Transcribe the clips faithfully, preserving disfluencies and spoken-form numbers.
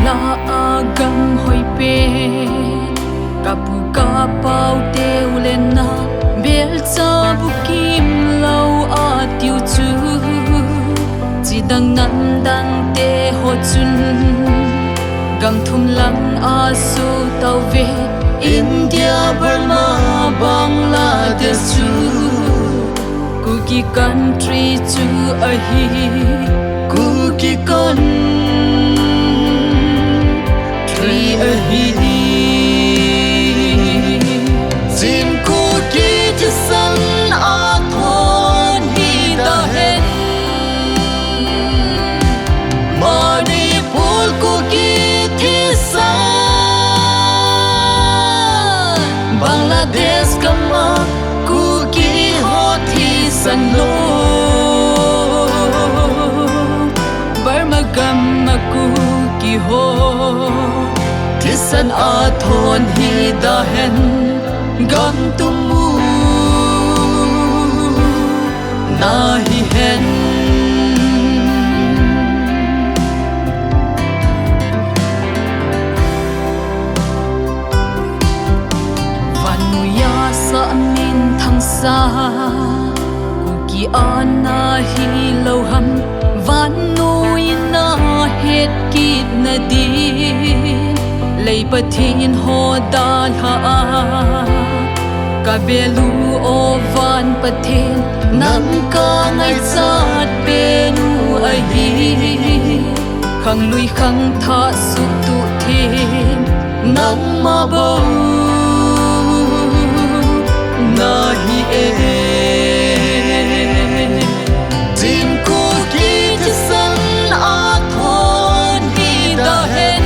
La a gam hoi pen, ka pu ka pau teu le na, belcha bukim lou a tiu chu, chidang namdang te ho chun, gam thum lang a su tau ve, India, Burma, Bangladesh chu. Kuki country chu ahi, Kuki country ahi. Chin Kuki thisan a thon hi da hen. Manipur Kuki thisan, Bangladesh gam a Kuki ho thisan lou, Burma gam a Kuki ho thisan a thon hi da hen, gam tum mu na hi hen. Vannoi a sa minthang sa, Kuki a na hi lou ham, vannoi na het kit na din, lei Pathen ho dalha a, ka belu o van Pathen, nang ka ngaichat pen u ahi. Khanglui khangthah suhtuh them, nangma bou na hi e. Chin Kuki thisan a thon hi da hen.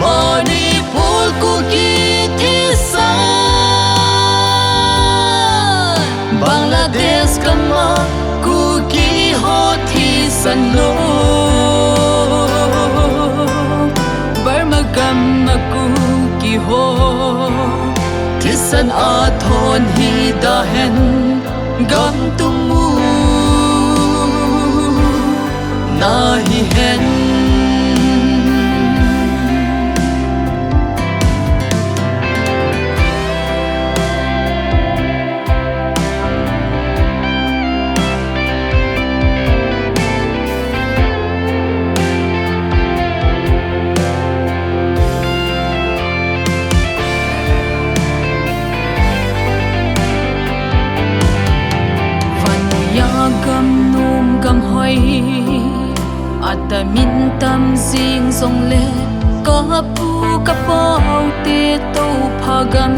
Manipur Kuki thisan, Bangladesh gam a Kuki ho thisan lou, Burma gam a Kuki ho thisan a thon hi da hen, gam tum mu na hi hen. Vannoi a gam nom gam hoi, ata min tam jing jongle, ka pu ka pau te toupha gam,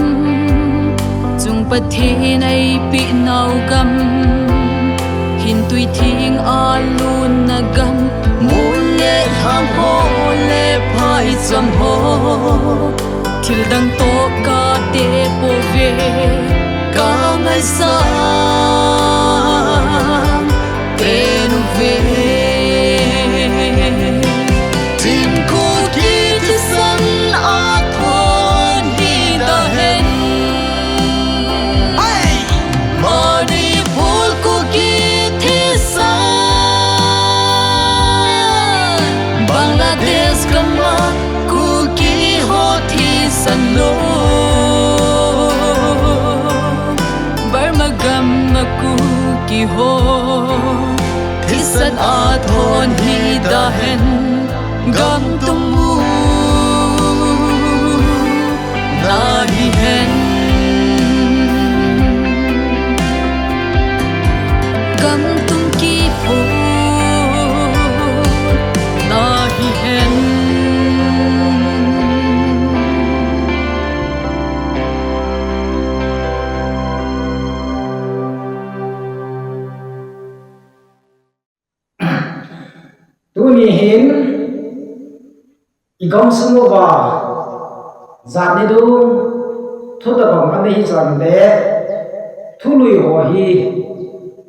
chung Pathen eipeh nau gam, hintui theng a lonna gam, mun le lhang ho le phaicham ho, thil dang toh ka te pouve, ka ngaisang pen uve. Chin Kuki thisan a thon hi da hen. Manipur Kuki thisan, Bangladesh gam a Kuki ho thisan lou, Burma gam a Kuki ho thisan a thon hi da hen, gam tum mu na hi hen. Gam tum kipho na hi hen. Tuni hin i gamsung uva jat ni dung thu tabang ana hi jongle, thului ho hi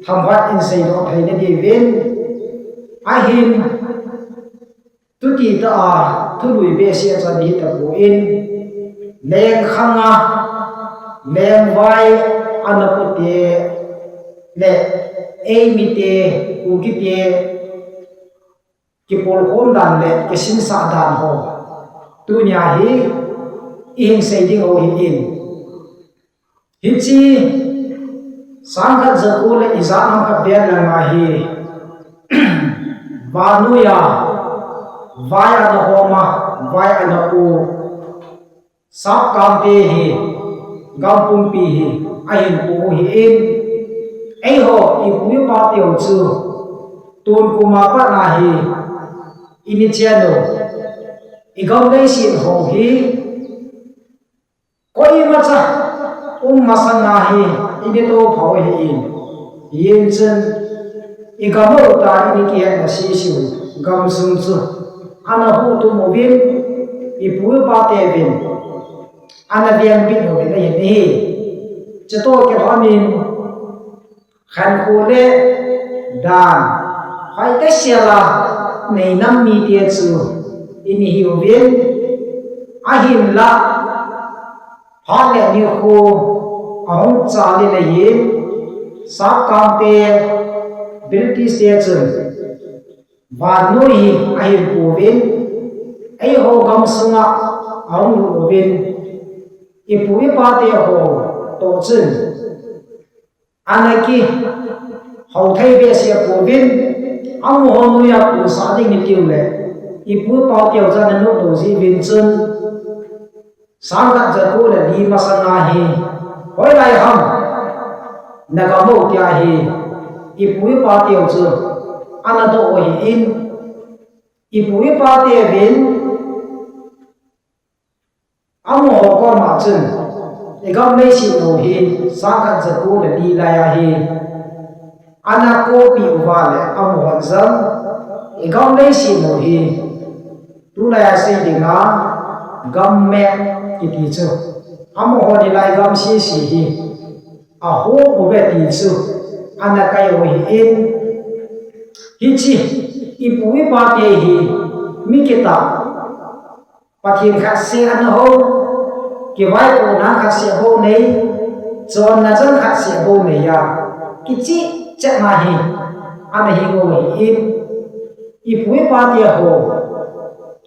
themkhat in seidoh thei na diuvin, ahin tuti tah a thului behseh a chang hi tapon, lengkhang a lengvai ana pu te le eimi te, Kuki te, kipolkhom dan le kisinsah dan ho tunia hi ihin sei ding u ahin. Hiche sangkhat jako le ijat ham khat vel langa hi vannoiya vai ana hom a, vai ana pu, Sapkangte hi gam pumpi hi ahin pu u ahin, eiho ipu ipa teu chu tun kum a pat a hi ini chen u, igam leiset ho hi koimacha um masanga hi ini tohpha u ahin, hijeh chun igam u tah ini kihetna sese u gamsung chu ana huhtum uvin, ipu ipa teuvin ana vengbit uvin ahi. Chutoh kilhonin khankho le dan hoitah sela nei nam mite chu ini hiuvin, ahinla phat le nikho ahung chal in ahi, Sapkangte, British te chun vannoi hi ahin puvin, eiho gamsunga ahung lut uvin, ipu ipa teho toh chun ana kihou thei behseh pouvin, amaho noiya punsah ding hitiu le, ipu ipa teu chu ana nop lou jeh uvin chun, sangkhat jako le li masanga hi hoilai ham nagam u tia hi ipu ipa teu chu ana doh u ahin, ipu ipa teuvin amaho koma chun, igam leiset u hi sangkhat jako le li laiya hi ana kopi uva le amahon jong igam leiset u hi tulaiya sei dinga gam map kiti chu, amahon hilai gam sese hi ahom uve ti chu ana kai u ahin, hiche ipu ipa te hi mi kitah, Pathen khatseh ana hou, kivaipohna khatseh bou nei, chonna jong khatseh bou neiya kicheh chetna hi ana hing u ahin, ipu ipa teho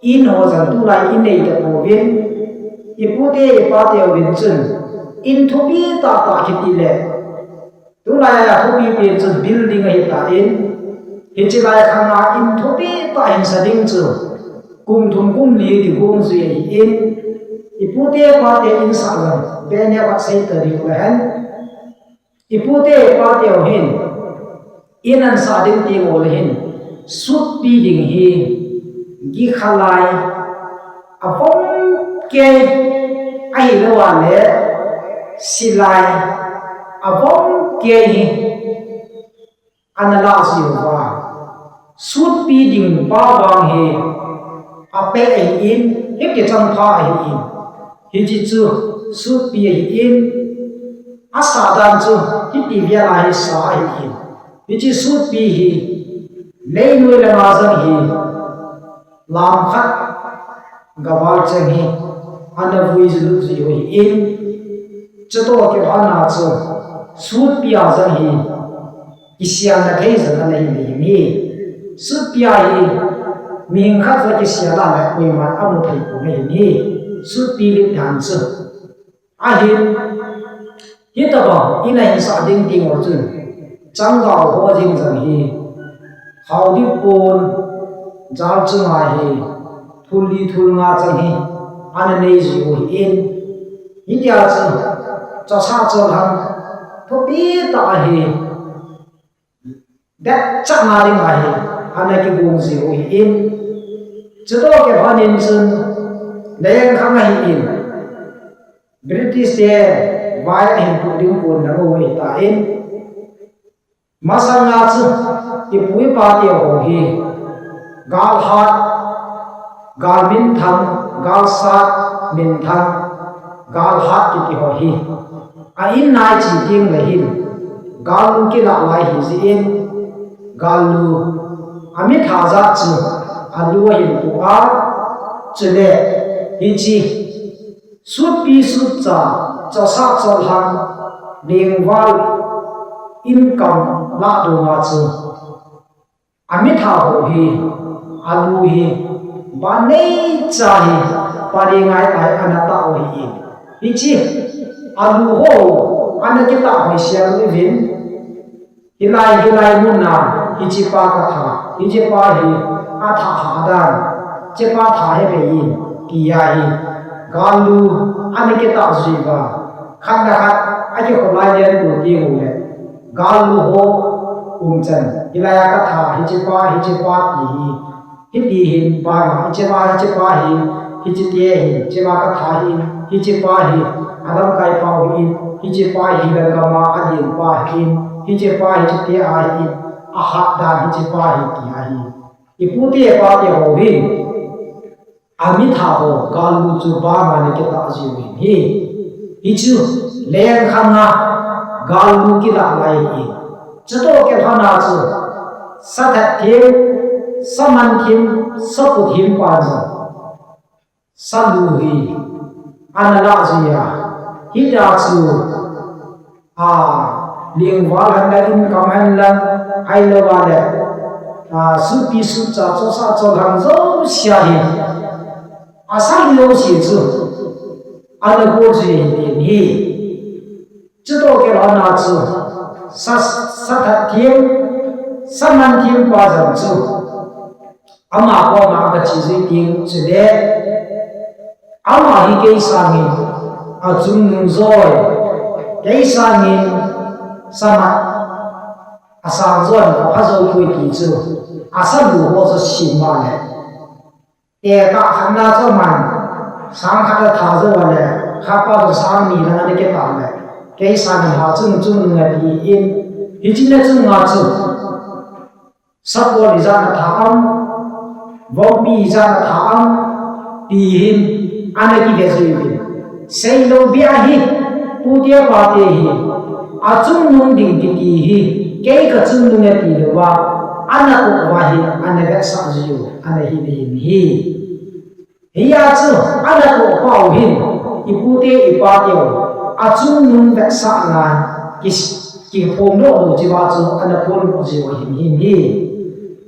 in ho jong tulai inei tapouvin, ipu te ipa teuvin chun in thupi tahtah kiti le, tulaiya thupi pen chu building ahitan, hiche lai khanga in thupi tah hinsa ding chu kum thum kum li kigong jui ahin, ipu te ipa te in sah jong benneo khat sei tadiu le hen, ipu te ipa teu hin in ana sah ding teng uleh hin sutpi ding hi gikhalai avom kei ahilou le silai avom kei hi ana lah jiuva, sutpi ding pa vang hi apeh ahin, hiti chang pha ahin, hiche chu sutpi ahin, asah dan chu hiti vela hi sa ahin, hiche sutpi hi leinoi langa jong hi lam khat gaval cheng hi ana vui jilut jiu ahin, chutoh kilhona chu sutpi a jong hi kiselna thei jong ana hi ahin, sutpi a hi mihing khat jong kisel a le koiman amu thei pon ahin, sutpi lit dan chu. Ahin, hitobang in ahin sah ding teng uleh chun, changgao ho jeng jong hi, khaodip pon, jal chunga hi, thul li thul nga chang hi ana nei jiu ahin, hitia chu chosah cholhang thupi tah hi, det chatna dinga hi ana kigong jiu ahin, chutoh kilhonin chun leng khang ahin, British te vai ahin pu ding kon nangho ahitan, masanga chu ipu ipa teho hi galhat, galminthang, galsat, minthang, galhat kiti ho hi a in nai chi teng le hin gallu kilah lai hijeh in, gallu amitha jat chu alu ahin pu a, chule hiche sutpi sutcha, chosah cholhang, lengval, inkam lah dona chu amitha ho hi Alu hi, ba nei cha hi, pari ngai ai ana tah u ahi. Hiche, alu ho, ana kitah hoi siam uvin. Hilai, hilai muna, hichepa katha, hichepa hi, atha ha dan, chepa tha he ve in, tia hi, gallu, ana kitah jiuva, khat le khat, akikholai lian tu ti u le, gallu ho, umchan, hilai a katha, hichepa, hichepa ti hi, Hiti hin pa, hichepa, hichepa hi, hichete hi, hichepa katha hi, hichepa hi, alamkai pau hi, hichepa hi, lengkama alenpa hi, hichepa, hichete ahi, ahat dan hichepa hi, ti ahi. Ipute ipate ho hi, amitha ho, gallu chu banga ana kitah jiu hin hi. Hichu, lengkhanga, gallu kilah lai hi. Chutoh kilhona chu, sathat thim, saman thim, sapu thim pa jong. Salu hi, ana lah jia. Hita chu, a, lingval hen lang, inkam hen lang, ahilou le, a, supi sucha, chosa cholhang jouse hi. Asalu jouse chu, ana kol jia hi. Chutoh kilhona chu, sa, sathat thim, saman thim pa jong chu, ama koma kache jui ting chule, ama hi kei sangin achungnung joi, kei sangin samat asang jon kapha jou poi ti chu, asalu ho chu sim ma le. Tekah khatna chu aman, sang khat atha jou le, khatpa chu sang ni lang ana kitah le, kei sangin ha chungnung chungnung ati in, hiche na chunga chu, sapol ijat atha am, vompi ijat atha am, ti hin, ana kive jui uvin. Seilou bia hi, pute pate hi, achungnung ding kiti hi, kei kachungnung e ti louva, ana toh uva hi, ana vetsah jiu, ana hi ding hi. Hia chu, ana toh pau hin, ipute ipateu, achungnung vetsahna, ki, kiphong lou lou chiuva chu, ana phong lou jiu ahin hin hi.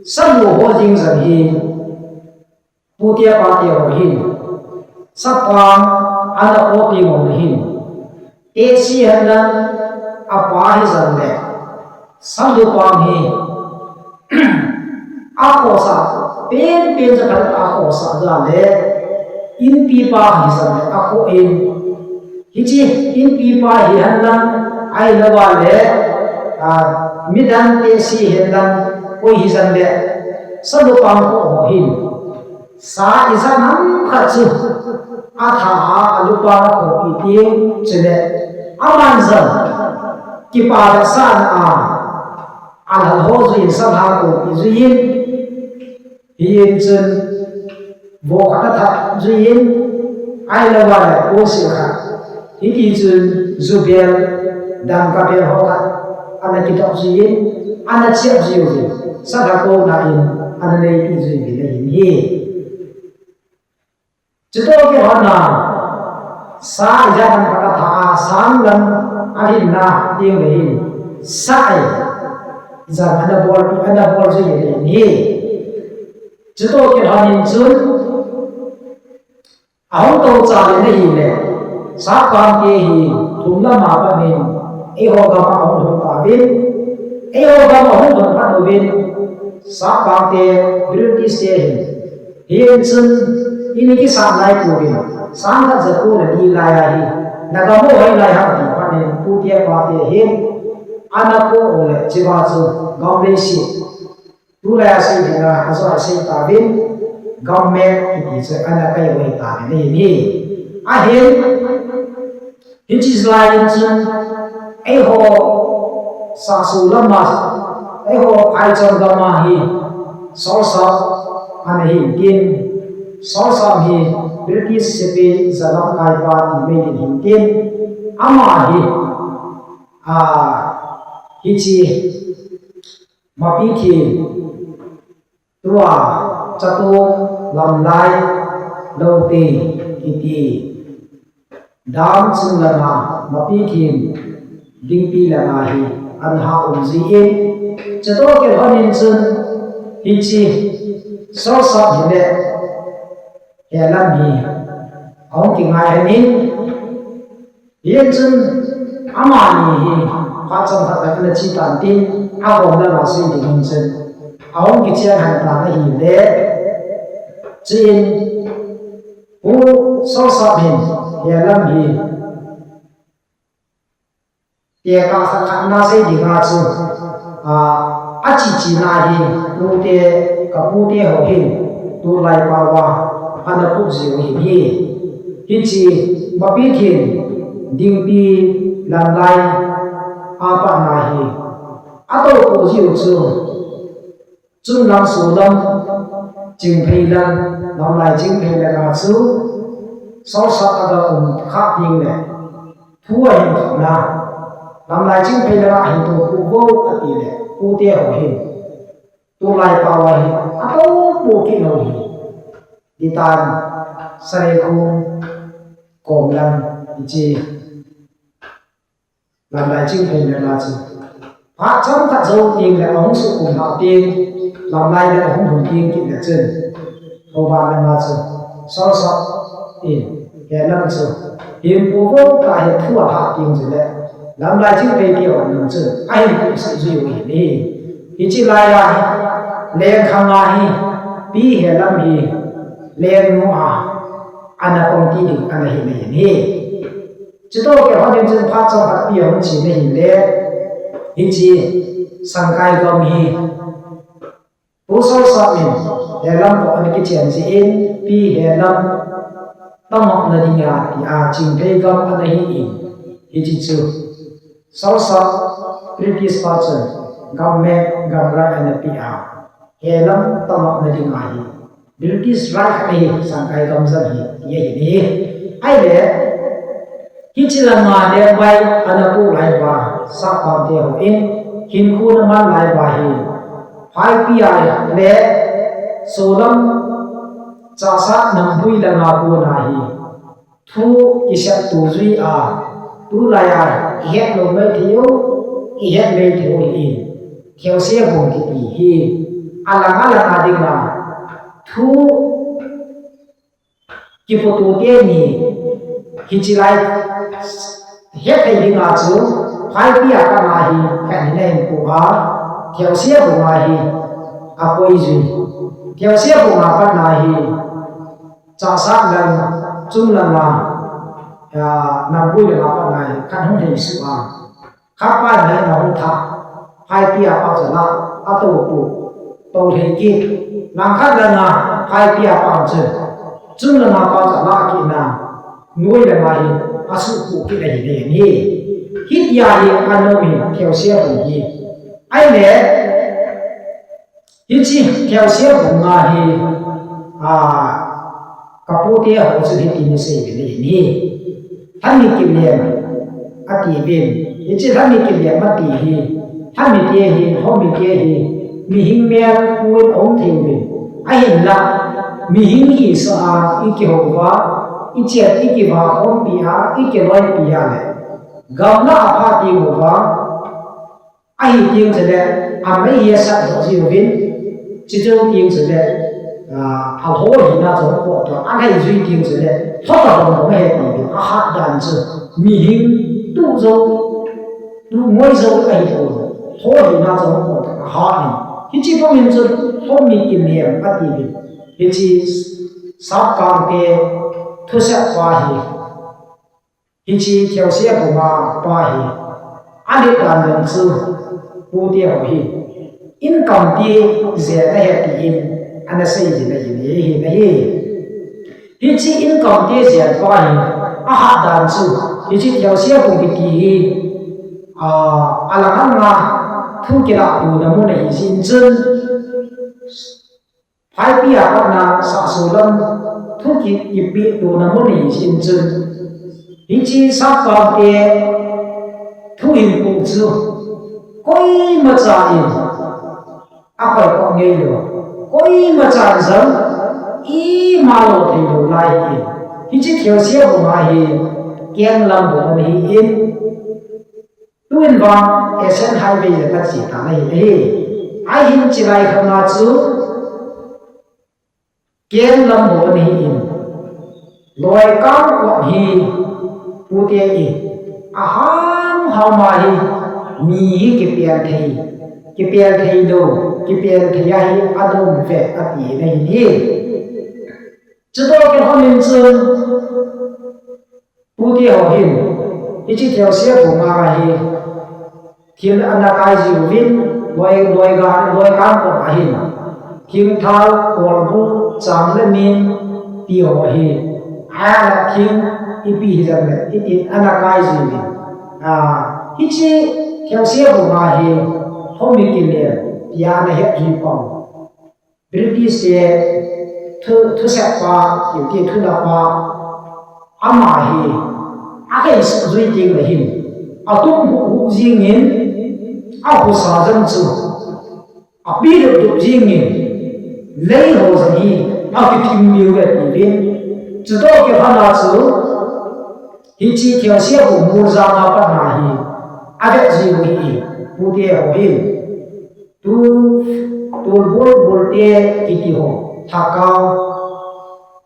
Salu ho jing jong hi, Pute pate ho hin, sapang ana khopi ngol hin, tehse hen lang apa hijan le, salu pang hi, akhosa, pen pen ja khat akhosa ja le, inpipa hijan le, akho in, Hiche inpipa hihen lang, ahilou le, a, midang tehse hihen lang, koi hijan le, salu pang kho ho hin. Sa ijat ham khat chu, atha a, alu pang khopi ting, chule, aman jong, kipa vetsahna a, alhal ho jui in, sa lha khopi jui in, Hichun, vo khat athat jui in, ahilou le, kosil khat. Hiti chun, jubel, dangka bel ho khat. Ana kidoh jui in, ana chep jui in, sa lha kona in, ana neipi jui in, ahin hi. Chutoh kilhonna, sa ijat ham khat atha a, sang lang alhinna, ting le hin, sa ijat ham ana bol, ana bol jui le hin hi. Chutoh kilhon in chun, ahung tou cha le na hile, sapang te hi, thum lama pat in, eiho gam a ahung lhung tauvin, eiho gam a ahung lhung pat uvin, sapang te, British te hi, Hichun, ini kisah lai pouvin, sang khat ja ko le ni lai ahi, na gam u hoilai ham ti phat in, pute pate hin, ana ko u le, chiva chu, gam leiset. Tulai a sei dinga, ajo a sei tauvin, gam map kiti chu, ana kai u ahi tauvin, ahi ni. Ahin, Hiche lai in chun, eiho, Sahso lama, eiho, Phaicham gam a hi, Solchah, ana hin tin, Solchah hi, British sepai jalamkai pa ti mai din hin tin, ama hi, a, hiche, Mapithim, Tua, Chato, Lamlai, Lote, kiti. Dam chung langa, Mapithim, Dingpi langa hi, ana ha um jin. Chutoh kilhon in chun, hiche, Solsap hi le Helam hi ahung kingai ahin, hichun amani hi phat chomkhat ana che tan tin, agom lama sei ding in chun ahung kichen han tan ahile, chuin Pu Solsap hin Helam hi tekah khat khat na sei dinga chu, a, achichina hi pute, ka pute ho hin tulai paova ana puh jiu ahin, hiche Mapithin Dingpi Lamlai a pat na hi atou poh jiu chu, chun lang, solam, Chingphei lang, Lamlai Chingphei langa chu Solsap aga um kha ding le thu ahin thotna, Lamlai Chingphei langa hin tou poh vo ati le, pute ho hin tulai paova hi atou poh kit lou hi. Hitan Saleikhong kom lang, hiche Lamlai Chingphei langa chu phat chomkhat jou teng le ahung sukhum lhah teng, Lamlai le ahung lhun teng kit le chun, Thoubal langa chu Solsap in Helam chu hin poh vo tia hin thu alhah teng chule, Lamlai Chingphei te ho in chun ahin pu sah jiu ahin, hiche laiya Lengkhanga hi Pi Helam hi lengnu a ana pang ti ding ana hin ahin. Chutoh kilhon in chun phat chomkhat pi ahung chen ahile, hiche Sangkai gam hi Pu Solsap in Helam toh ana kichen jeh in, Pi Helam tongop na dinga tia Chingphei gam ana hin, hiche chu Solsap British pa chun gam meh, gam rai ana peh a, Helam tongop na dinga hi British Raj ahi, Sangkai gam jong hi, ti ahi. Ahile, hiche langa Lengvai ana pu lai uva, Sappam te hon hinkho ana man lai uva hi, Phaipia le Solam Chahsat Nambui langa kona hi thu kisep to jui a, tulai a ihet lou maithei u, ihet maithei u ahin, Theosia bung kiti hi alang alang a dinga thu kipotu teni hiche lai hethei dinga chu Phaipia pat na hi khat hin ahin pu a, Theosia bunga hi akoi jui. Theosia bunga pat na hi Chahsat lang, chung langa, a, Nambui langa pat na hi khat hung lhei suh a, khat pa in ahung tha, Phaipia pa chu la atou pu, tou lhei kit. Langkhat langa Phaipia pa chun chung langa pa chu la kit na, noi langa hi asuh pu kit ahi le ni. Hitia hi ana um hi Theosia bung hi. Ahile, hiche Theosia bunga hi, a, ka pute ho chun hitin asei uvin ahi. Lhami kilem ati uvin. Hiche Lhami kilem ati hi, Lhami te hi, Lhomi te hi, mihing mel pun aum thei uvin. Ahinla, mihing hisah a ikihou uva, ichet ikivah khompi a, ikiloipi a le, gamla a pha teng uva, ahi teng chule, amei hi asatdoh jiuvin, chuche teng chule, a, alho hina chu potdoh, alhai jui teng chule, lhota bang bang ahe tiuvin, ahat dan chu, mihing tuh jou, tuh ngoi jou ahi pon, lho hina chu potdoh, ahat in. Hiche bang in chu, Lhomi kilem ati uvin, hiche Sapkangte thusep pa hi, hiche Theosia bunga pa hi, alet dan jong chu, pute ho hi, income te jen ahi tin, ana sei uvin ahi, ahi, ahi. Hiche income te jen pa hi, ahat dan chu, hiche Theosia bung kiti hi, a, alang alang a thu kilah tona mun ahi jeh in chun, Phaipia pat na Sahsolam thu ki, kipeh tona mun ahi jeh in chun, hiche Sapkangte thu hin pu chu koimacha in akhoi kop ngeilou, koimacha in jong ima lo theilou lai ahi. Hiche Theosia bunga hi keng lam bung ahi in, tun vang Asian Highway le kache tan ahi, ahi. Ahin hiche lai khanga chu Ken lam ho ni in. Loi kang kot hi pute in. Ahang hama hi mi hi kipel thei. Kipel thei lo. Kipel thei ahi adom ve ati na hi hi. Chuto ke hon in chun. Pute ho hin, hiche thelse bunga hi, thil ana kai jiuvin, loi, loi ga, loi kang kot ahin, thingthal, kolbu, chang le min, ti ho hi, a la thing, ipi hi jang le, iti ana kai jiuvin. A, hiche thelse bunga hi, homi kile, pia na het ji pau. British te thu, thusep pa, kiti thulapa, ama hi, a hei jui ting le hin, a tum hu hu jing in, a husa jang chu, a pi dup dup jing in, lei ho jang hi, a ki thim liu ve ti vin, chuto ki hana chu, hiche thelse bu mul jang a pat na hi, a vet ji hu hi, pute ho hin. Tu, tulbul bulte kiti ho, thakau,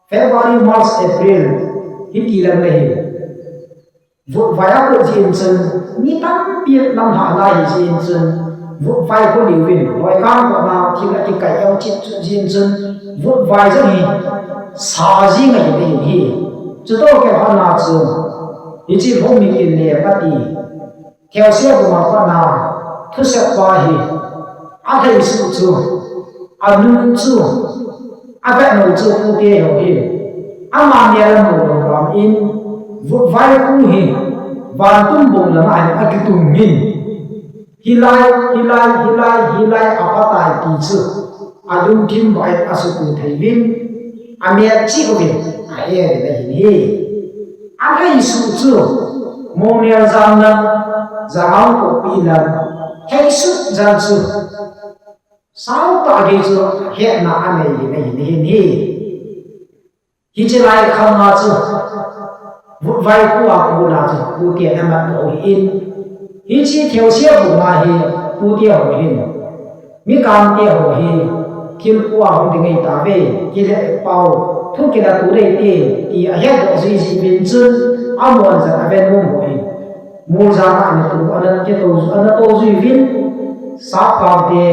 February, March, April, hiti lang le hi. Vutvai a ko jin chun, mi tampi lam ha lai hi jin chun, vutvai ko liuvin, loi kang ko na, thil a kikai eu chit chit jin chun, vutvai jang hi, sa jing a hi le hi. Chuto ke hana chu, hiche homi kile pati. Thelse bunga pat na, thusep pa hi, a thei su chu, a nun chu, a vet no chu pute ho hi, ama ne la mu lo ram in, vutvai khu hi, van tum bung lama hi, a kitum in, hilai, hilai, hilai, hilai, a patai ti chu, a lungthim vai a sutu thei vin, a miat chi uvin, a he vin a hin hi. A hei su chu, Mongnial jam lam, Jangau Kokpi lam, hei su jan chu, sau ta ge chu, hetna a nei le nei nei hin hi. Hiche lai khang a chu, vutvai khu a khu na chu, pute na mat ho hin. Hiche thelse bunga hi, pute ho hin. Mi kangte ho hi, thil pua hung ding ei ta ve, kile pau, thu kila tu dei te, ti a het doh jui jui vin chun, a muan jat a ve nom ho hi. Mul jang a ana tu, ana ke to, ana to jui vin, sap kangte,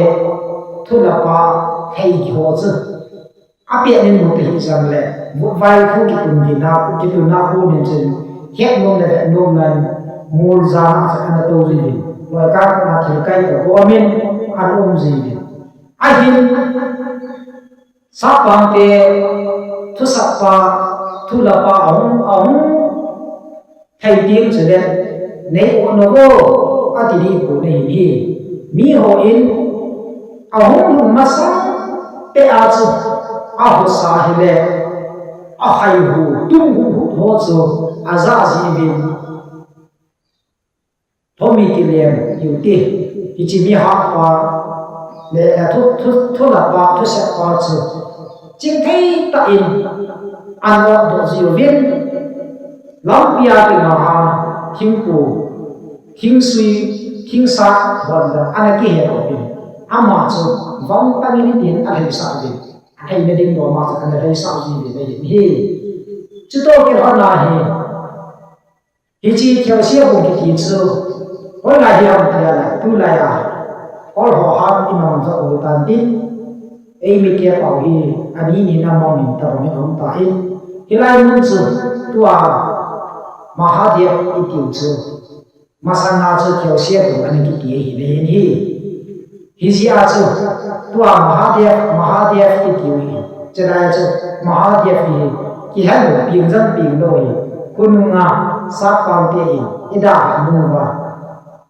thulapa, hei ki ho chu. A pia nin mu te hi jang le, vutvai khu kitun dina, kitun na khu nin chun, het nom le vet nom nan, mul jang a ana to jui vin. Loi kang na thil kai to ko min, an um jui vin. Ahin, sap kangte, thusap pa, thulapa, ahung, ahung, thei ting chu le, nei o no vo, a ti di ko nei hi. Mi ho in, ahung hung masa, te a chu, a husa hi le, a hai hu, tum hu hu ho chu, a ja ji vin. Thomi kilem, yu ti, hiche mi hah pa, le, a thu, thu, thulapa, thusep pa chu. Ching thei ta in, an o do ji vin, lampi a ki ma ha, thingpu, thingsui, thingsa, hon da, ana ki he o vin. Ama chu, vang ta ni tin, a hei sa vin. A hei na ding do ma chu, ana hei sa ji vin, a yin hi. Chuto ki hon na hi. Hiche thelse bu kiti chu, hoilai hi ham tia la, tulai a, kol ho ham i mang jo u tan tin, ei mi ke pau hi, ani ni na mang in ta bang in um ta in, hilai mun chu, tua, Mahadev i tiu chu, masanga chu thelse bu ani kiti hi le hin hi. Hijeh a chu, tua Mahadev, Mahadev i tiu hi. Chulai chu, Mahadev hi, kihen lo, ping jang ping lo hi. Khonunga, sap kangte in, i da nu va.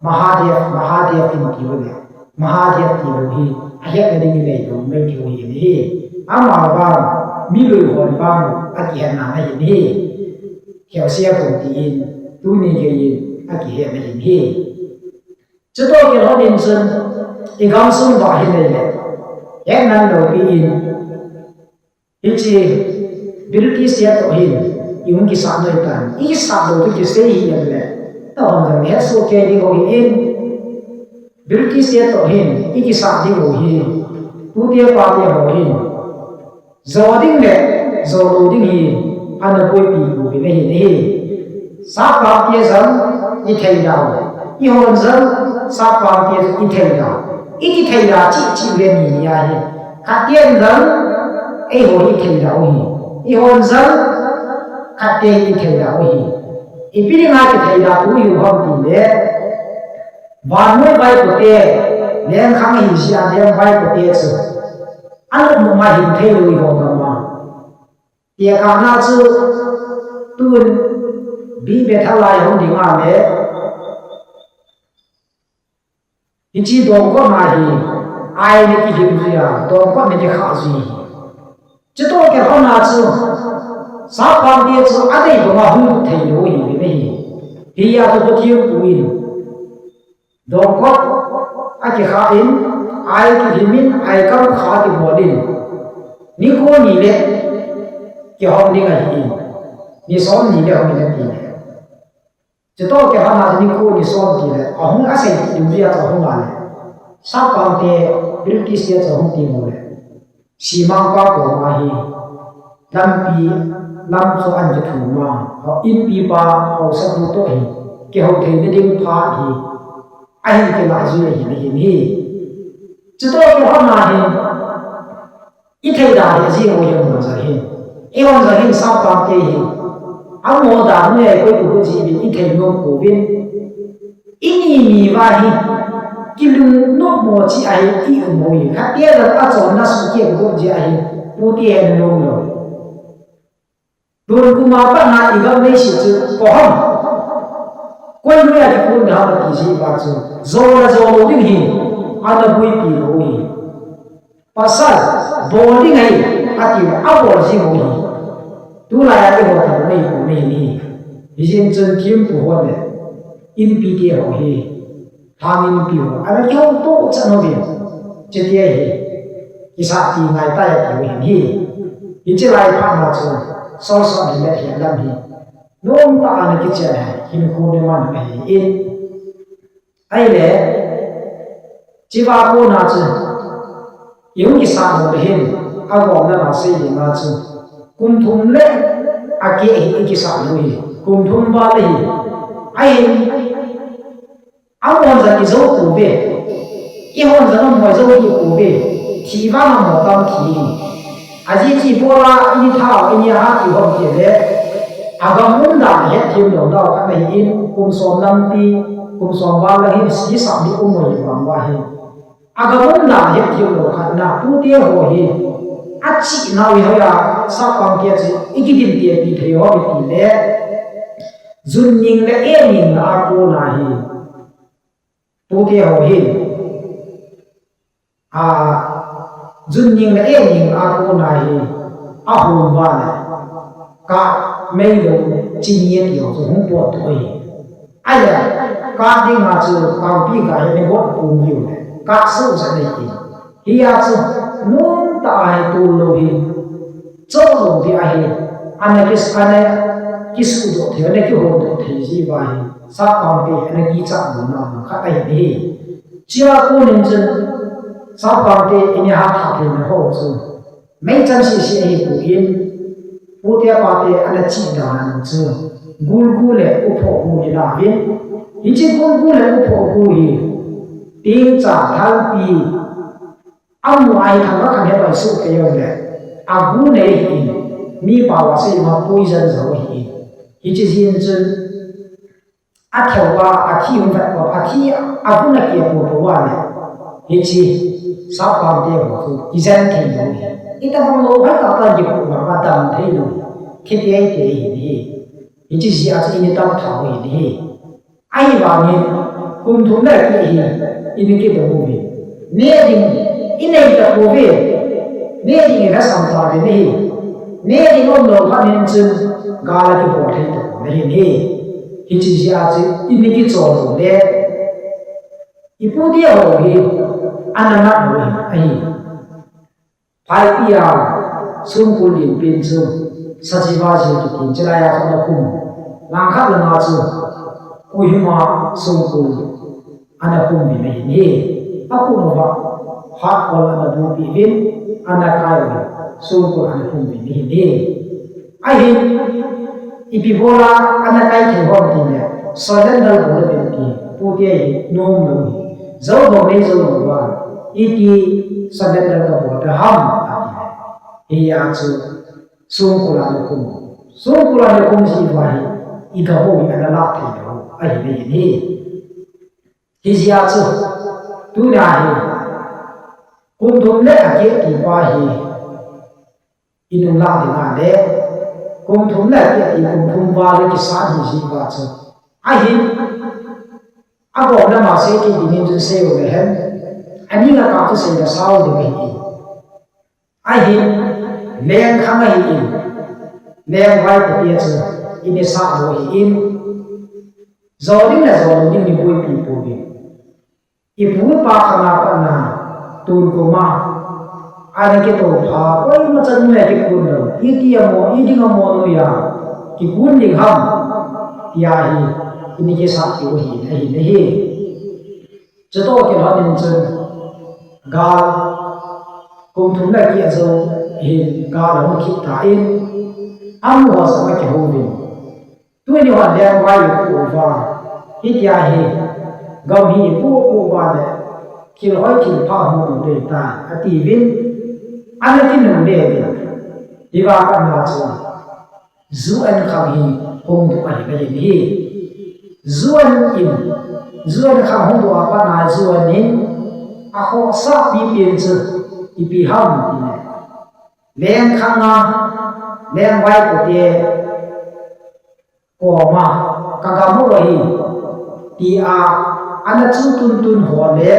Mahadev, Mahadev in tiu le. Mahadev ti lo hi, a hetna ding i nei lo, mai tiu hi ni hi. Ama vang, mi lui hon vang, a kihetna na hi ni hi. Thelse bu ti in, tuni gei in, a kihetna hi ni hi. Chuto ki hon in chun, i gam sung va hi nei le. Hetna lo pi in. Hiche, British te toh hin, i hung kisat noi tan. I kisat lo tu kisei hi em le. Ta hon jong het soh kei ding ho hi in. British te toh hin, i kisat ding ho hi. Tute pate ho hin. Jou ding le jou lou ding hi ana boipi uvin ahi, ahi. Sap pangte jong i thei dau, eihon jong sap pangte i thei dau. I kithei da cheh cheh le ni ni ahi. Khat ten jong eiho i thei dau hi, eihon jong khat ten i thei dau hi. Ipi dinga kithei da u hiu ham ti le, vannoi vaipote, lengkhang hi jia leng vaipote chu anop nop ma hin thei lou hi ho gam a. Tekahna chu tun B B thalai hung ding a le, hiche dongkotna hi ai na kilhim jui a, dongkot na kikhah jui hi. Chutoh kilhonna chu sap pangte chu adei banga hung thei lou hi ve hi. Hia chu Pathen pu in dongkot akikhah in, ai kilhim in, ai kam kha kibol in, nikho ni le kihong ding ahi in, ni som ni le hong in ati le. Chutoh kilhonna chu nikho ni som ti le ahung, asei ti ding jia chu ahung a le, sap pangte, British te chu ahung ti mo le, simang pa koma hi lampi lam chu an kithum a, inpipa haosapu toh hi kihou theina ding phat hi ahin kilah jui ahi, ahi hi. Chutoh kilhonna hi i thei da hi, ajing u hi hon jong hin, eihon jong hin sap pangte hi amo dan u le koi u ji uvin i thei nom pouvin. I ni ni uva hi kilung nop mo cheh ahi, i um u hi. Khat te jong achonna suhkeh u ji ahi, pute hin nom lou. Tun kum a pat na i gam leiset chu koi ham, koi noiya kikun ham ati jeh uva chu jou le jou lou ding hi ana boipi lou hi. Pasal, bol ding ahi, ati le abol jing u hi. Tulai a eiho tabang ahi pon ahi. Hijeh chun thempu ho le inpite ho hi, lhang inpi ho, ana kihouto chan uvin, chuti ahi, kisahpi ngai tai ati u ahin hi. Hiche lai phat na chu solsot hi le hi lam hi nomtah a ana kichen hi, hinkho nei man ahi in. Ahile, hichea kona chu i hung kisah nom le hin, agom lama sei dinga chu, kum thum le akeh hi i kisah lou hi, kum thum val ahi. Ahin, amahon jong kijou pouve, eihon jong amaho jou kit pouve, thi vang amaho tam thi hi. Ajeh chu ibola ini tha, ini ahat ti hom ti le, agam umdan hetthem lou dau khat ahi in, kum som lampi, kum som val lang hi, hisah ding um ahi vang uva hi. Agam umdan hetthem lou khat na, pute ho hi achihna u hi hoiya sap pangte chu i kidin tepi thei u ham ti le, jun ning le eh ning na a kona hi, pute ho hin, a, jun ning le eh ning a kona hi, ahom uva le, kah, meilou, chini ati ho chu hung potdoh ahi. Ahile, kah dinga chu kangpi kah hi nei got pum diu le, kah soh jat nei ti. Hia chu nomtah a hi tol lou hi, chol lou ding ahi, ana kis-, ana kisuhdoh thei, ana kihoudoh thei jeh uva hi, sap pangte ana kichat louna khat ahi hi. Chea konin chun, sap pangte ini hatha theina ho chu meichang sese ahipon, pute pate ana chih dan chu, gulgu le uphohgu ni lauvin, hiche gulgu le uphohgu hi, tingcha, thalpi, amu a hi thangvah khat he pai soh kei jongle, agu nei ahin, mi pao a sei ma poison jou ahin. Hiche jeh in chun, atheu a, athi hung vet pou, athi, agu na keh pou pou a le, hiche sap pangte ho chu kijen thei lou hi. Itobang lou hoitah tah kipoh vang a dam thei lou hi. Thi teitei ahi hi. Hiche jeh a chu ini tam thou ahi hi. Ahivangin, kum thum le akeh hi, ini kidong uve. Neh ding, inei tapouve. Neh ding ilhasam tauve nahi. Neh ding umlou khat in chun, gal akibol thei tapou nahi. Hiche jeh a chu, ini kichol lou le, ipute ho hi, ana mat lou ahi. Phaipia songkul lenpen chu Sachiva Hills kitin, chulai a chu ana khum. Langkhat langa chu Kohima songkul ana khum uvin ahi. Akhum uva, hatkol ana bupeh uvin, ana kai uvin. songkul a ana khum uvin ahi. Ahin, ipi bola ana kai thei ham ti le, surrender bol uvin ti, pute hi nom lou hi. Jou bol nei jou lou va, iti surrender kabol ta ham, ati le. Hia chu, songkul a ana khum. Songkul a ana khum jeh uva hi, igam u hi ana lah thei lou, ahi le hin hi. Hijeh a chu, tuna hi, kum thum le akeh ti pa hi, inung lah ding a le, kum thum le akeh ti kum thum val le kisat hi jeh uva chu. Ahin, agom lama sei kit dingin chun sei u le hen, ani nga ka chu sei le sao ding ahi. Ahin, lengkhang ahin, lengvai pute chu, inei sah lou ahin, jo ding le jo lou ding ni boipi pouvin. Ipu ipa khang a pat na, tun kum a, ana kitoh pha, koima chan le kikun lou, iti amo, iding amo noiya, kikun ding ham, tia hi, inei kisah tiu ahi, ahi, ahi. Chutoh kilhon in chun, gal, kum thum le akeh jou hin, gal ahung kit tan, amu ho jong akihou uvin. Tuni hon lengvai ipu uva, hitia hi, gam hi ipu uva le, thil hoi thil pha hung um dei tai, atiuvin, ana kinungle uvin. Hiva pat na chu, U N khang hi hung doh ahi, ahi hi. U N in, U N khang hung doh a pat na U N in, akhohsah pipen chu ipi ham ti le, lengkhang a, lengvai pute koma, kagam u ahi, tia, ana chu tuntun ho le,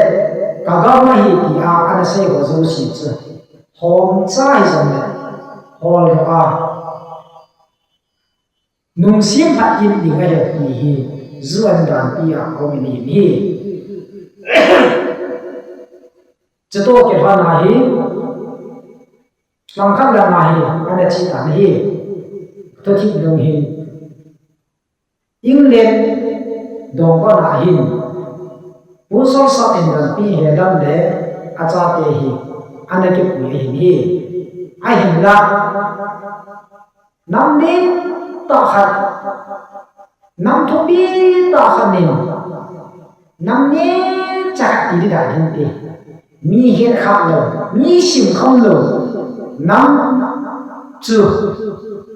kagam ahi, tia, ana sei ho jouse chu, hom cha hi jong le, hol doh a, nungsim phat in ding ahi ti hi, U N danpi a um in ahi. Chutoh kilhon a hi, langkhat lang a hi, ana che tan ahi. Thuthip nung hin, England dongkon a hin, Pu Solskjaer in Pi He Lam le achate hi, ana kipui ahin hi. Ahinla, nam neh tah khat, nam thupi tah khat in, nam neh cha khat ti ding dan ahin ti. Mi het khah lou, mi simkhom lou, nam chu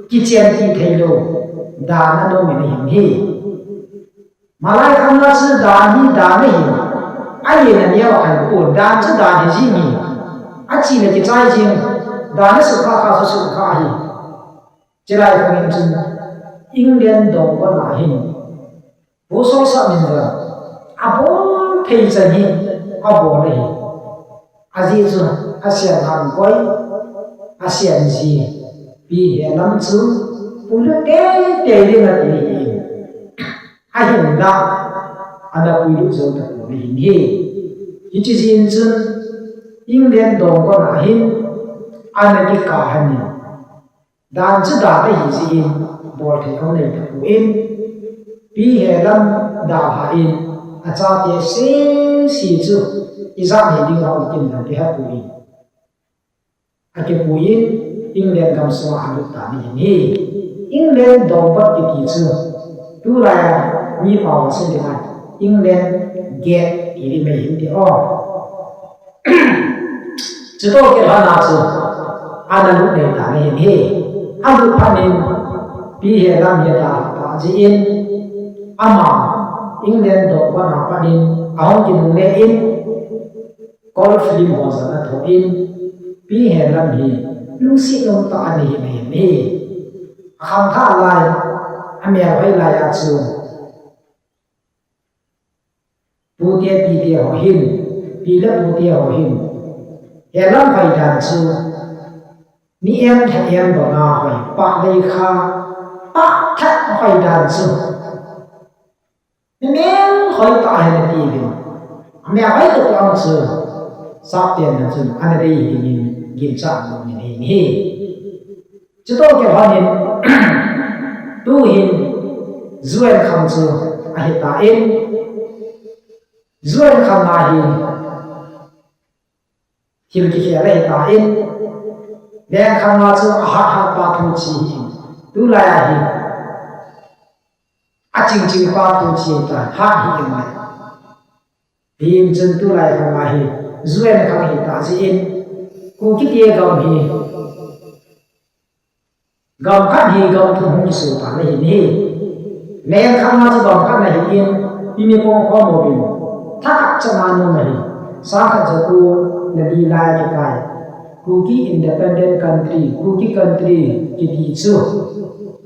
kichenpi thei lou dan ana um in ahin hi. Malai khang a chu dan hi dan ahin, ahin aneo a khan pon, dan chu dan hi jing hi, achi le kichai jing, dan asukha kha chu sukha ahi. Chulai khang in chun England dongkon a hin, Pu Solskjaer min vang, abol thei chan hi, abol ahi. Ajeh chu, asian hang koi, asian ji, Pi He Lam chu, puilut teitei ding ati ahi. Ahinla, ana puilut jou tapon ahin hi. Hiche jeh in chun, England dongkon a hin, ana kikah lhon in. Dan chu dan ahi jeh in, bol thei hung nei tapon, Pi He Lam dalha in, achate sese chu, ijat hi ding ham tin dan kihepui in. Akipui in, England gamsunga alut tan ahin hi. England dongkon kiti chu, tulai a, mi pao a sei ding a, England Gate ti ding mai hin ti o. Chutoh kilhon a chu, ana lut nei tan ahin hi. Alut phat in, Pi He Lam hi adalha tah jeh in, ama, England dongkon a pat in, ahung kinungle in, Kol film ho jong athoh in, Pi He Lam hi lungset um tah ana hi, ana hi. Akhangthah lai, amel hoi lai a chu, pute pite ho hin, pi le pute ho hin, He Lam hoi dan chu, ni em tha em banga hoi, pah lei kha, pah tha hoi dan chu. Amel hoi tah ahi nati uvin. Amel hoi tah ang chu, sapten na chun, ana dei dingin, ginchat lou in ahi. Chutoh kilhon in, tuhin, U N khang chu, ahi tan, U N khang a hi, thil kikhel ahi tan, Lengkhanga chu ahat hat pa thu chi hi. Tulai a hi. Aching ching pa thu chi ta hat hi in. Hi in chun tulai khanga hi. U N khang hi ta chi in. Kuki te gam hi. Gam khat hi gam thum hung kisu ta na hi ni. Lengkhanga chu gam khat na hi in, i mi pong khom mo bin. Thakhat cha na nu na hi. Sangkhat ja ku na di lai kikai. Kuki Independent Country, Kuki Country kiti chu.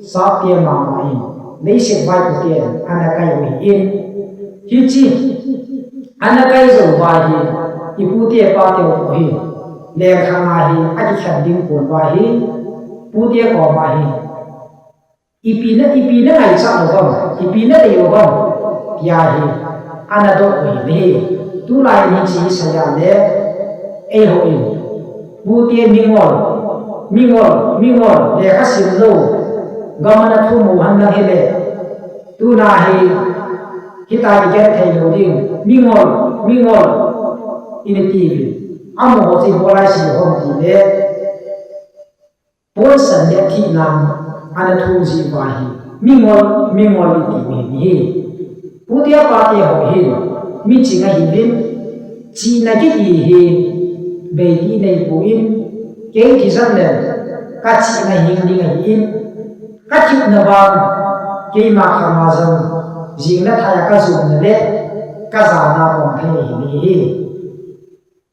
Sap te mama in. Leiset vai ku te ana kai u hi in. Hichi. Ana kai zo vai hi. I pu te pa te u hi. Lengkhanga hi, akikhen ding pon vai hi. Pu te koma hi. Ipi na, ipi na ngaichat lou ham, ipi na dei lou ham, tia hi, ana doh u hi ni. Tulai ni chi saya le, eiho in. Pu te mingol, mingol, mingol, lekha sim lou, gam ana thum u hen lang hi le. Tuna hi, hita kigenthei lou ding, mingol, mingol, i ni ti hi. Amaho chi bolai si hom ti le. Ponsan le thihna ana thum ji uva hi, mingol, mingol i ti u hi ni. Pu te pa te ho hin, miching ahi vin, chihna kiti hi, bei ti nei pon, kei thi jat le, ka chihna hing ding ahi in, ka thihna vang, keima khanga jong, jing le thai a ka jum na le, ka jana pon thei hi ni hi.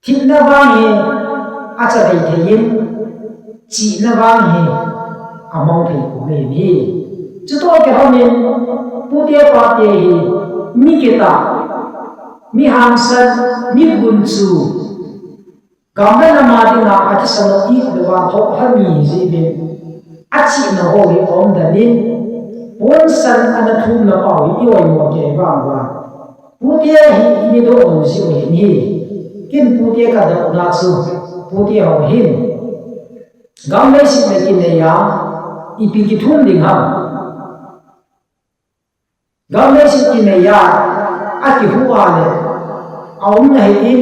Thihna vang hi achavei thei in, chihna vang hi amang thei pon ahi. Chutoh kilhon in, pu te pa te hi, mi kitah, mi hangsan, mi gunchu, gam le nam a dinga akisan u i le va tho ha mi ji bin. Achihna ho hi aum dan in, ponsan ana thum na pau hi i oimo kei vang vang. Pu te hi i ni doh lou ji u hi ni. Kin pu te ka doh na chu, pu te ho hin. Gam leiset le kinei a, ipi kithum ding ham. Gam leiset kinei a, akihu a le. Aum na hi in,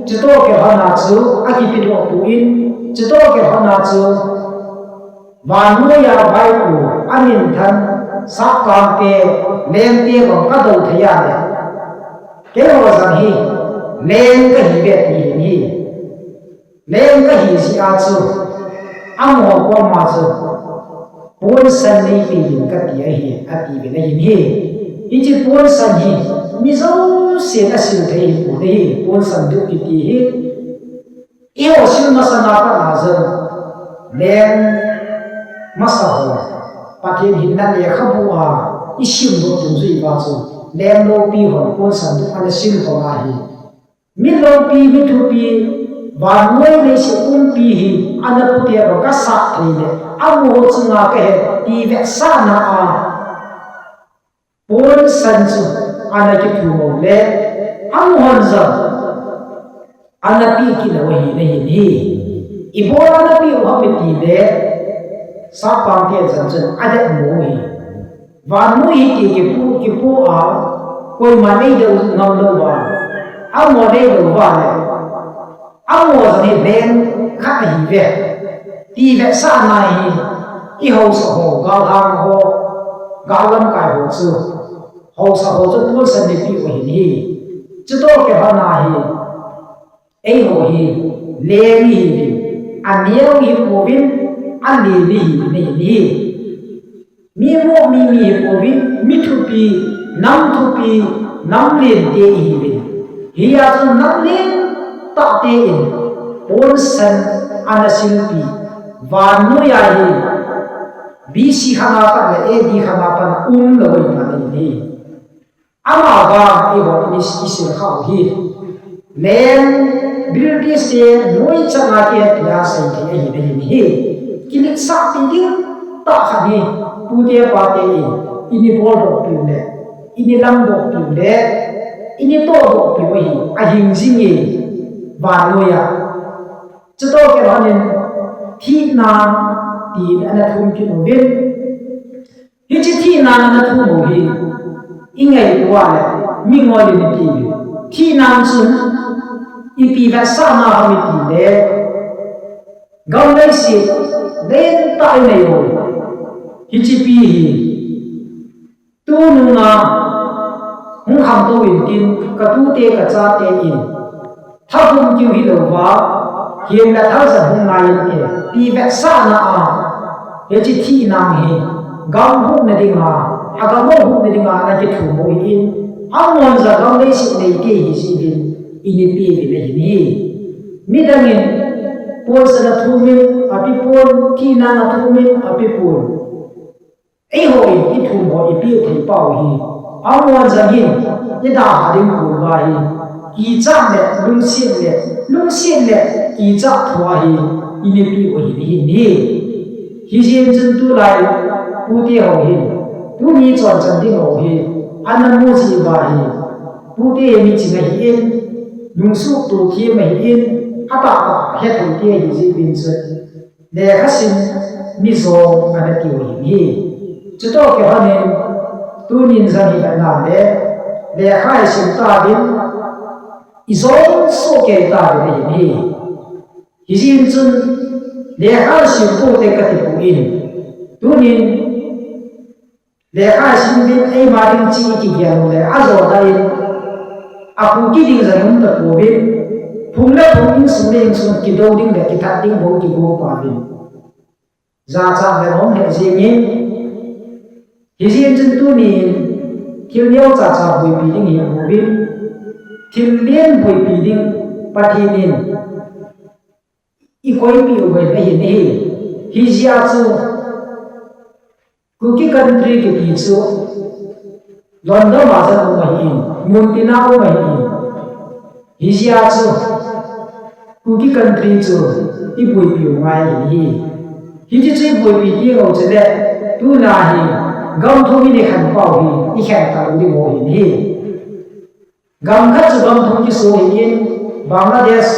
chutoh kilhon a chu, akipi doh pon, chutoh kilhon a chu. Vannoi a vaipo, a minthan, sap kang te, leng te bang ka do thei a le. Keiho jong hi, leng ka hi ve ti hi ni. Leng ka hi ji a chu, amaho koma chu, ponsan nei pe ding ka ti ahi, ati ve na hi ni. Hichi ponsan hi, mi jousen asil thei hi pon ahi, ponsan duh kiti hi. Eiho sil masanga pat na jong, leng masa ho, Pathen hinna lekhabu a, i sim doh dungjui uva chu, leng loupi hon ponsan duh ana sil hon ahi. Mi loupi, mi thupi, vannoi leiset pumpi hi, ana pu te bang ka sah thei le, amaho chunga ka he, ti vetsahna a, ponsan chu ana kithum u le, amahon jong ana pe kit lou ahi na hi ni. Ibola ana pe u ham i ti le, sap kang te jong chun adet mo hi. Vannoi hi ti kipu, kipu a, koima nei deu ngam lou va. Amaho nei deu va le. Amaho jong hi leng khat ahi ve. Ti vetsahna hi, i haosa ho, galhang ho, gal lamkai ho chu. Haosa ho chu ponsan nei pe u ahi ni. Chutoh kilhon a hi, eiho hi, leng ihi uvin, aneo ihi pouvin, alen ihi uvin ahi ni. Mi mo mi mi hi pouvin, mi thupi, nam thupi, nam len te ihi uvin. Hia chu nam len tah te in, ponsan ana silpi, vannoi a hi, B C khanga pat le A D khanga pat a um lou ahi ta ni. Amavang eiho i, i sil khau hi. Leng British te noi changa kihe tia sei thei ahi na hi ni. Kiletsah pi ding tah khat hi. Pu te pa te in, i ni bol doh piu le, i ni lam doh piu le, i ni toh doh piu ahi, ahing jing e vannoi a. Chutoh kilhon in thihna tin ana thum kit uvin. Hichi thihna ana thum u hi, i ngaito a le, mingol in i ti u. Thihna chun, ipi vetsahna ham i ti le, Gam leiset lentah inei u. Hiche pi hi. Tunung a hung khangtou intin, katute kachate in. Thaphum kiu hilouva, hiam le thal jat hung ngai inte. Ti vetsahna a, hiche thina hi. Gam huhna dinga, agam huhna dinga ana kithum u ahin. Amun jat gam leiset neite hi jeh uvin, ina pe uvin ahi. Midangin, ponsan a thumin, api pon, thina a thumin, api pon. Eiho in, ithum ho, ipi thei pau hi. Amun jat hin, idalha ding pon uva hi. Kichat le, lungset le, lungset le, kichat thua hi, ina pe u ahi, ahi. Hijeh chun tulai, pute ho hin. Tuni chonchan ding ho hi. Ana mu jeh uva hi. Pute hi miching ahin. Lungsuh tu thim ahin. Atah tah, hethei te ahi jeh uvin chun. Lekha sim mi jong ana tiu ahi. Chutoh kilhonin tunin jong hi ana le, lekha hi sim tauvin, ijong soh kei tauvin ahi. Hijeh chun lekha sim poute kati poi. Tunin lekha sim uvin eima ding chu ikigel u le, ajo tah in, a Kuki ding jong um tapouvin, phung le phung, insung le insung, kidou ding le kithat ding bou kigo tauvin. Jachat le hung he jingin, hijeh chun tunin, thil neocha cha boipi ding hi pouvin, thil lien boipi ding Pathen in, ikoipeh u ahi. Hijeh chun, Kuki country kiti chu London a jong um ahin, muntina um ahin. Hijeh chun Kuki country chu iboipi u ngai ahi. Hiche chu iboipi teng u chule, tuna hi gam thum inei khen pau hi, ikhen talou ding u ahi. Gam khat chu gam thum kiso ahin, Bangladesh,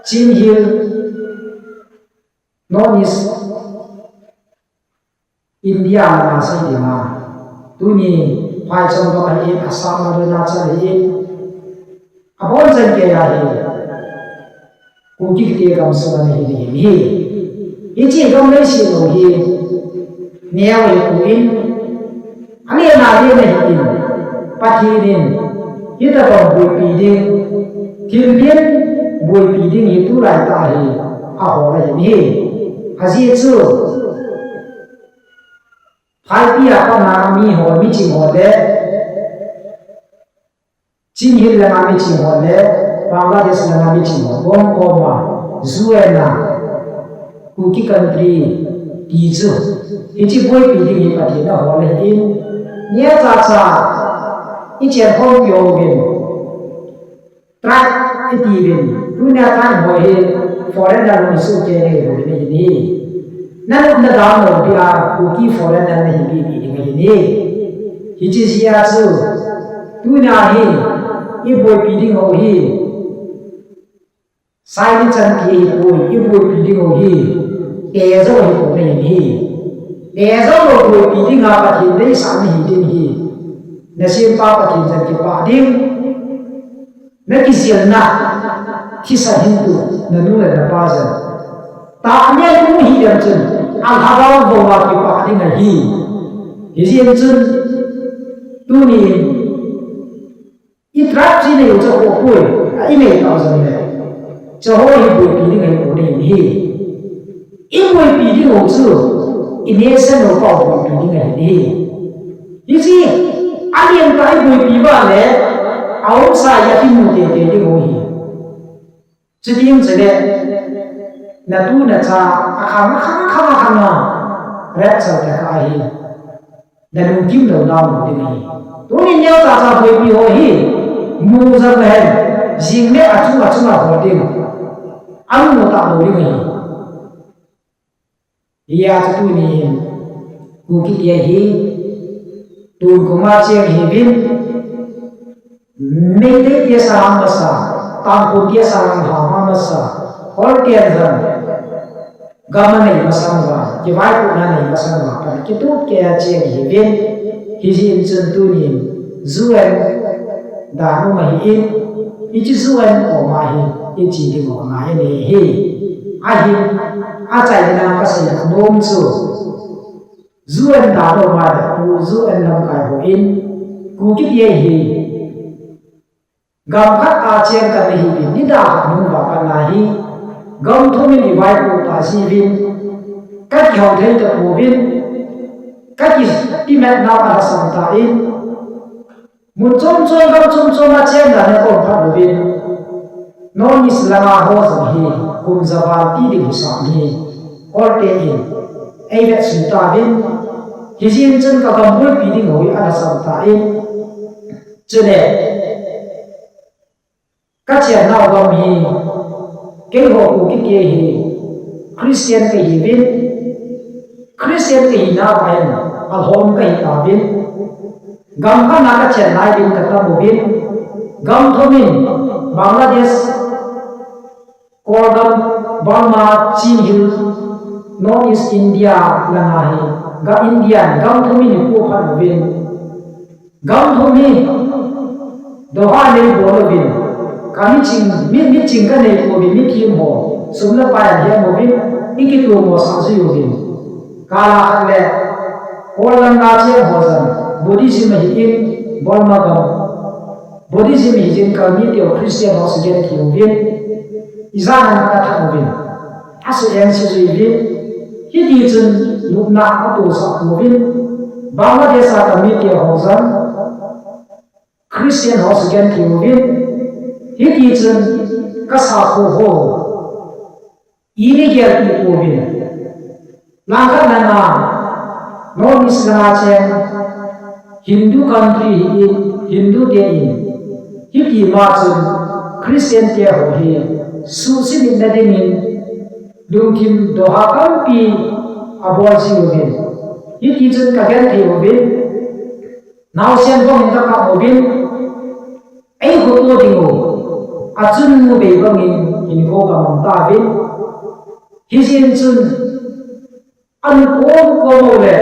Chin Hill, North East, India lama sei dinga. Tuni phaicham gam ahin, Assam, Arunachal ahin. Abon chan geiya hi Kuki kiti gam sunga ahi, ahi. Hiche gam leiset u hi neo ahipoi. Anina ding ahin, Pathen in, hitabang boipi ding, thil lien boipi ding hi tulai tah hi ahol ahi. Ajeh chu, Phaipi a pat a miho, miching ho le, Chin Hill langa miching ho le, Bangladesh langa miching ho, gom gom a, U N a, Kuki country, ti chu, hiche boipi ding hi Pathen in ahol ahin, neocha cha, ichen khom peh uvin, Tribe iti uvin, tunia tribe ho hi foreigner hung sohkei nahi bou ahi. Nanop nadam lou dia, Kuki foreigner nahi bou ahi. Hiche jeh a chu, tunia hi, iboipi ding ho hi, Saini chan ti ahipoi, iboipi ding ho hi, tejou ahipoi ahi. Tejou lou boipi dinga Pathen deisah nahi ding ahi. Nasempa Pathen chan kipah ding. Nakijelna, thisan hintu, nanu le napa jong. Tahnem hung hi jeng chun, alhagao bou a kipah ding ahi. Hijeh chun, tunin, i tribe chu inei u chu khoh poi, a inei tah jong le. Chuho hi boipi ding ahipoi ahi. Iboipi ding u chu, i nation u pa boipi ding ahi. Hiche, alen tah iboipi uva le, aumsa a kimu teitei ding u ahi. Chuti jong chule, natu nacha, akhang, akhang, akhang, akhang a, rapture tah kah ahi. Nalungkim lou nau lou ding ahi. Tunin neocha cha boipi ho hi, mu jong le hen, jing le achung achung a hol ding. Amu talou ding ahi. Hijeh chun tunin, Kuki kiti hi, tun koma cheng hiuvin, Meitei ti asang masa, Tangkhul ti asang masa, Hol ti asang, gam anei masang uva, kivaipohna anei masang uva, pan kitup kei a cheng hiuvin, hijeh chun tunin, U N dan um ahin, hiche U N koma hi, iche ding u angai ahi. Ahin, achaina kasei nom chu, U N dan a um a le, U N lamkai hon, Kuki te hi gam khat a cheng kanahiuvin, nidang khat nung uva kana hi, gam thum in ivaipoh tauve, kakihou thei tapouvin, kakitimit nau alhasam tan, mun chom chom gam chom chom a cheng dan a kaum phat uvin, North East langa ho jong hi kum javal ti ding hisah hi, Kol te in eivetsuh tauvin, hijeh chun kagam boipi ding ho hi alhasam tan, chule kachen nau gam hi, keiho Kuki te hi Christian kahiuvin, Christian kahi nau ahin, alhom kahi tauvin, gam khat na kachen lai ding katam uvin, gam thum in, Bangladesh, Kolgam, Burma, Chin Hill, North East India langa hi, ga India gam thum in ipoh phat uvin, gam thum hi Doha nei bol uvin, kamiching, mi, miching kanei pouvin, mithem ho, sum le pai ahem uvin, ikitomo sah jui uvin. Kal a khat le, Kol langa cheng ho jong, Buddhism ahin, Burma gam, Buddhism hijin Kal mite ho Christian ho sugenthei uvin, ijat ham kathat uvin, asuheng sejui uvin, hiti chun nopna atohsah pouvin, Bangladesh a Kal mite ho jong, Christian ho sugenthei uvin, hiti chun kasakho ho, ina gelpi pouvin. Langkhat langa, North East langa cheng, Hindu country hi in, Hindu te in, hiti ma chun, Christian te ho hi, suhsimin na dingin, lungthim doha tampi abol ji uvin. Hiti chun kagenthei uvin, naosen bangin kakap uvin, eikhoto ding u, achun mu bei bangin hinkho kamang tauvin. Hijeh chun, anukom kom u le,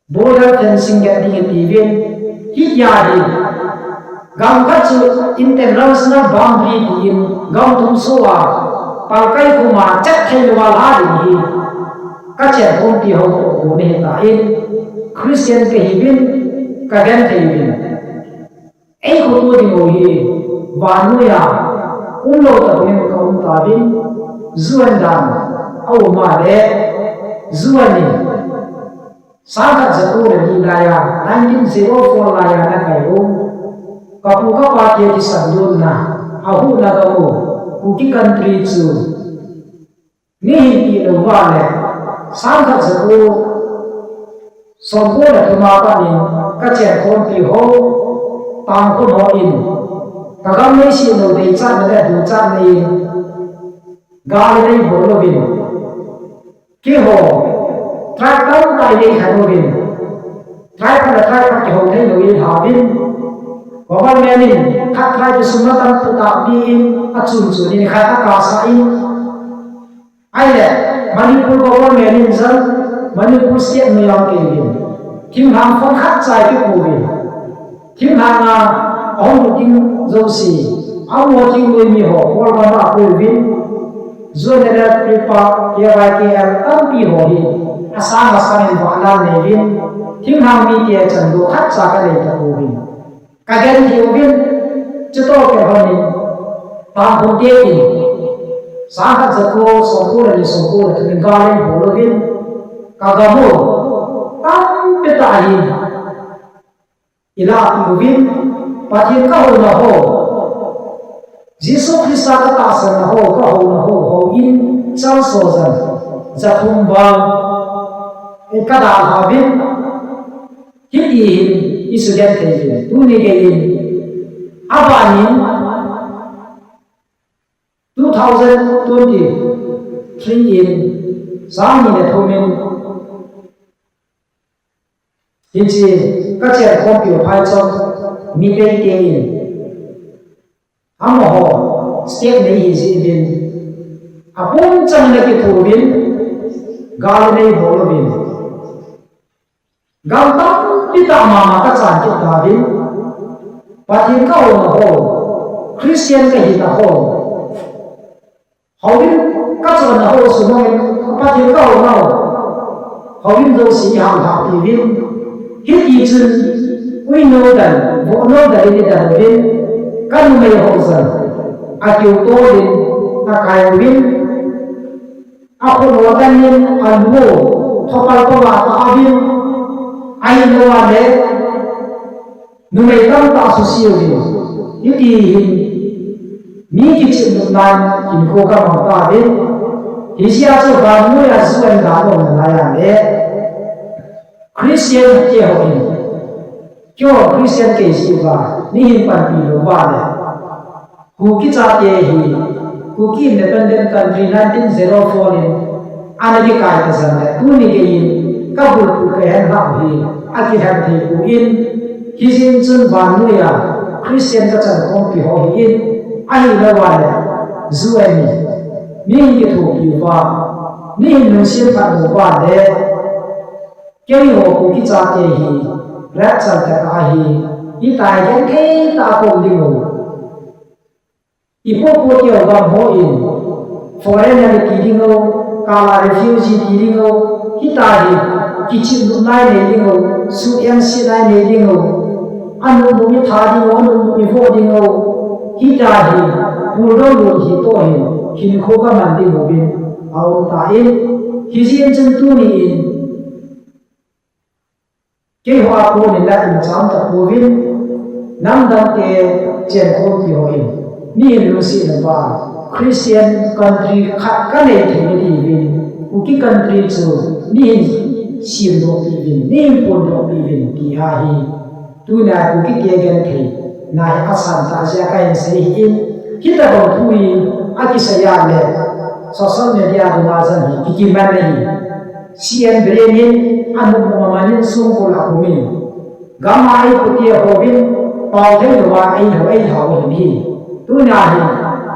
border fencing get ding atiuvin, hitia hi, gam khat chu international boundary tin, gam thum soh a, palkai khum a chet thei louva la ding hi, kachen khompi ho toh gonna ahitan, Christian kahiuvin, kagenthei uvin. Eikhoto ding u hi, vannoiya, umlou tabangin kaum tauvin, U N dan, aum a le, U N in, sangkhat jako le ni laiya, nineteen zero four laiya ana kai u, kapu kapa te thisan donna, ahuhna gam u, Kuki country chu, neihin peh louva le, sangkhat jako somko le thum a pat in, kachen khompi ho, Tangkhul hon, kagam neisih lou deichatna le duchatna in, gal neibol louvin, keiho, tribe tamtah in eikhen uvin, tribe khat le tribe khat kihou thei lou in lhauvin, government in khat tribe sum atam putah pi in, achun chun in khat akasah in, ahile, Manipur government in jong, Manipur state noiya kei uvin, thinglhang fund khatcha eipe pouvin, thinglhang a, ahung lut ding jouse, amaho thingnoi miho, Kolgam a apouvin, General Kripa, K Y K L, tampi ho hi, asang asang in vahnan neiyuvin, thinglhang mite chandoh khatcha kanei tapouvin. Kagenthei uvin, chutoh kilhonin, Tangkhul te in, sangkhat jako somko le ni somko le thum in gal eibol uvin, kagam u, tampi tah hi, ilahpeh uvin, Pathen kahouna ho, Jesu Christa katahsanna ho, kahouna ho, houin, chalso jan, jathum val, kadalha uvin, hiti hin, isugenthei uvin, tuni geiyin, abanin, two thousand twenty-three in, sang ni le thum in, hiche, kachen khompiu phaicham, Meitei te in, amaho, state nei hijeh uvin, apum chang ana kithouvin, gal neibol uvin, gam tampi tah mama kachan kit tauvin, Pathen kahouna ho, Christian kahina ho, Houin kachonna ho sumangin, Pathen kahou nau. Houin jouse iham lhah piuvin. Hiti chun, uinou dan, vohnou dan in idan uvin. Kanumei ho jong, akiu tolin, akai uvin. Akhut ho danin, alu, thopal pava ta uvin. Ahilouva le, numei tamtah suse uvin. Hiti hin, mi kichim nopnan, hinkho kamang tauvin. Hijeh a chu vannoiya ju ahin dalhah nalaiya le, Christian keiho in, keiho Christian kei jeh uva, mihin panpi louva le, Kuki chate hi, Kuki Independent Country nineteen zero four in, ana kikai ta jongle, tuni geiyin, kabulphu kahen lhah u hi, akilhen thei poi. Hijeh chun vannoiya, Christian kachan khompi ho hi in, ahilouva le, ju ahin, mihin kithopi uva, mihin lungset phat louva le, keiho Kuki chate hi, rapture tah a hi, itai genthei tah a kaum ding u. Ipopo teu gam hon, foreigner ti ding u, kala refugee ti ding u, hitia hi, kichim nopna inei ding u, suhengsetna inei ding u, anopnop itha ding u, anopnop ivoh ding u, hitia hi, puldon lou hi toh hin, hinkho kaman ding uvin, aum tan, hijeh chun tuni in, keiho a konin la imacha um tapouvin, namdangte chenkhompi hon, mihin lungset louva, Christian country khat kanei theina diuvin, Kuki country chu mihin semdoh piuvin, mihin phondoh piuvin, ti ahi. Tunia Kuki te gentheina hi asan tah jeh a kahin sei ahin, hitobang thu hi akisei a le, social media dunga jong hi kikiman ahi. C N Blame in, anopnop amanin songkul a aum in, gam a eipuite houvin, pao thei louva eilhou, eilhou ahin hi. Tunia hi,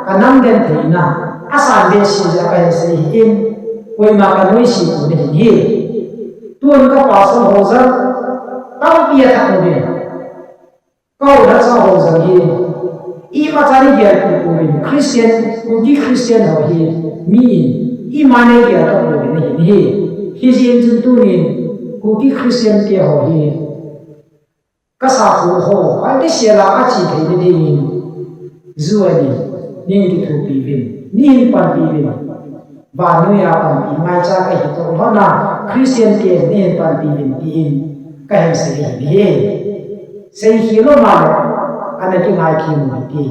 kanam gentheina, asan behseh jeh a kahin sei ahin, koima kanoise pon ahin hi. Tun ka pastor ho jong, tampi athat uvin. Ka u lhacha ho jong hi, imacha nei gelpeh pouvin, Christian, Kuki Christian ho hi, mi in, ima nei gelpeh pouvin ahin hi. Hijeh chun tunin, Kuki Christian te ho hi, kasakol ho, hoiti sela ache theina dingin, ju ahin, nei kithopi uvin, nei panpi uvin. Vannoiya panpi ngaicha kahi toh lhona, Christian te nei panpi uvin tin, kahin sei ahi. Sei khel lou male, ana kingai khel u hite.